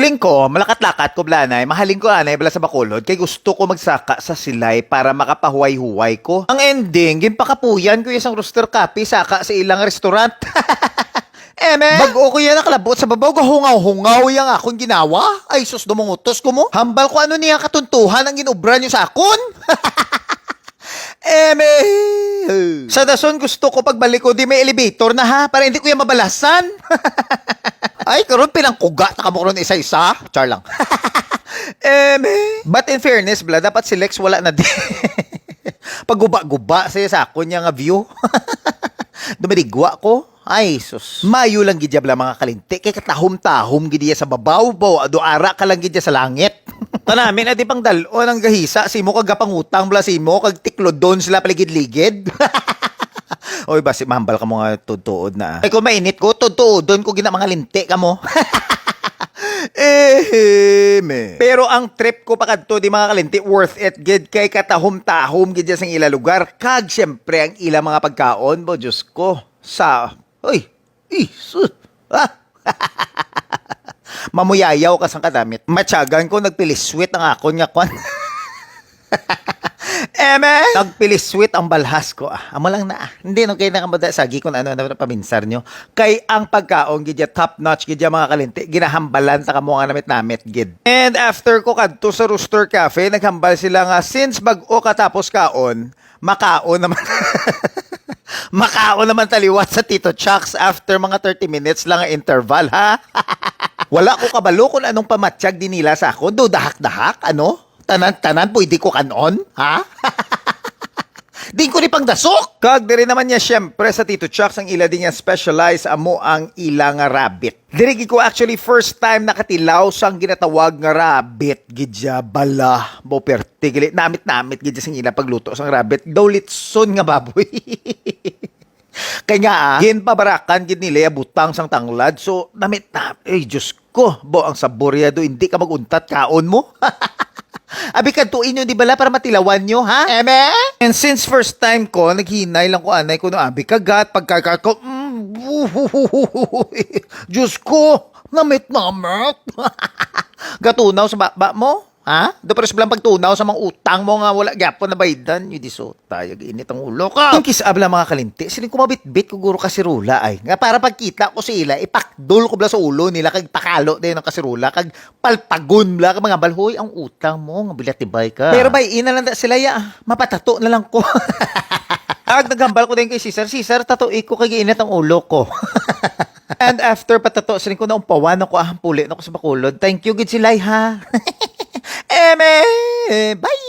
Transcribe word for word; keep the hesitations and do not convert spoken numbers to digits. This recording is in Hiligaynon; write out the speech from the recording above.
Tingko, malakat-lakat ko bala anay, mahalin ko anay bala sa Bacolod, kay gusto ko magsaka sa silay para makapahuway-huway ko. Ang ending, ginpakapuyan ko iya sang roaster coffee saka sa ilang restaurant. Eme! Bag-o ko iya nakalabot sa babaw, gahungaw-hungaw iya nga akon ginawa. Ay, sus, dumungutos ko mo. Hambal ko ano niya katuntuhan ang ginobra niyo sa akon. Eme! Sa dason gusto ko pagbalik ko, di may elevator na ha, para hindi ko iya mabalasan. Ay, karon pinangkuga ta kamo karon isa-isa. Char lang. Eme! But in fairness, bala, dapat si Lex wala na di. Pagguba-guba siya sa akon niya nga view. Dumiligwa ko. Ay, sus. Mayo lang gid ya bala, mga kalinti. Kay katahom-tahom gid ya sa babaw, baw, ado ara ka lang gid ya sa langit. Tanami na di pang dal-on ang gahisa sa imo kag gapangutang bala sa imo kag tiklodon sila paligid-ligid. Oy, basi mahambal ka mo nga tudtuod na. Ay, kung mainit ko, tudtuodon ko gina, mga linti ka mo. Eheme. Pero ang trip ko pa kadto di, mga kalinti, worth it gid kay katahom-tahom gid ya sang ila lugar kag siyempre ang ila mga pagkaon, bo, Diyos ko. Sa, oy, isus. Ah. Mamuyayaw ka sang kadamit. Matyagan ko, nagpiliswit ang akon nga kwan. Eme! Nagpiliswit ang balhas ko, ah. Amo lang na, ah. Hindi, no, kay nakamada sagi kung ano na paminsar nyo. Kay ang pagkaon, gid ya top notch, gid ya, mga kalinti. Ginahambalan ta kamo nga namit-namit, gid. And after ko kadto sa Rooster Cafe, naghambal sila nga since bag-o ka tapos kaon, makaon naman. Makaon naman taliwat sa Tito Chuck's after mga thirty minutes lang nga interval, ha? Wala ko kabalo kung anong pamatyag din nila sa ako. Do dahak-dahak, ano? Tanan-tanan pwede ko kanon, ha? Din ko ni pangdasok! Kag diri naman niya, siyempre, sa Tito Chuck's ang ila din niya specialized, amo ang ila nga rabbit. Diri gid ko actually first time nakatilaw sang ginatawag nga rabbit gid siya, bala, bo, perte gali, namit-namit gid siya sing ila pagluto sang rabbit, daw litson nga baboy. Kay nga, ah, ginpabarakan gid nila ya butang sang tanglad, so namit na, ay, Diyos ko, bo, ang sabor ya do, hindi ka mag-untat kaon mo. Abi, kadto inyo di bala para matilawan nyo, ha? Eme? And since first time ko, naghinay lang ko anay kuno abi kagat, pagkagat ko, mm, Diyos ko, namit-namit. Gatunaw sa baba mo? Ha? Do, pero sa bilang pagtunaw sa mga utang mo nga wala gyapon nabaydan, yun di so, tayag init ang ulo ko. Ang kis-, abla, mga kalinti, siling ko mabitbit ko guro kasirula ay. Nga para pagkita ko sa ila, ipakdol ko bala sa ulo nila, kag pakalo din ang kasirula, kag palpagon bala, kag mga balhoy ang utang mo, nga bilatibay ka. Pero bay, ina lang da sila ya, mapatato na lang ko. Ag naghambal ko din kay Cesar, "Cesar, tato iko kay giinit ang ulo ko." And after patato, siling ko, naumpawan ako, ah, puli na ko sa Bacolod. Thank you gid sila, ha. Eme, bye!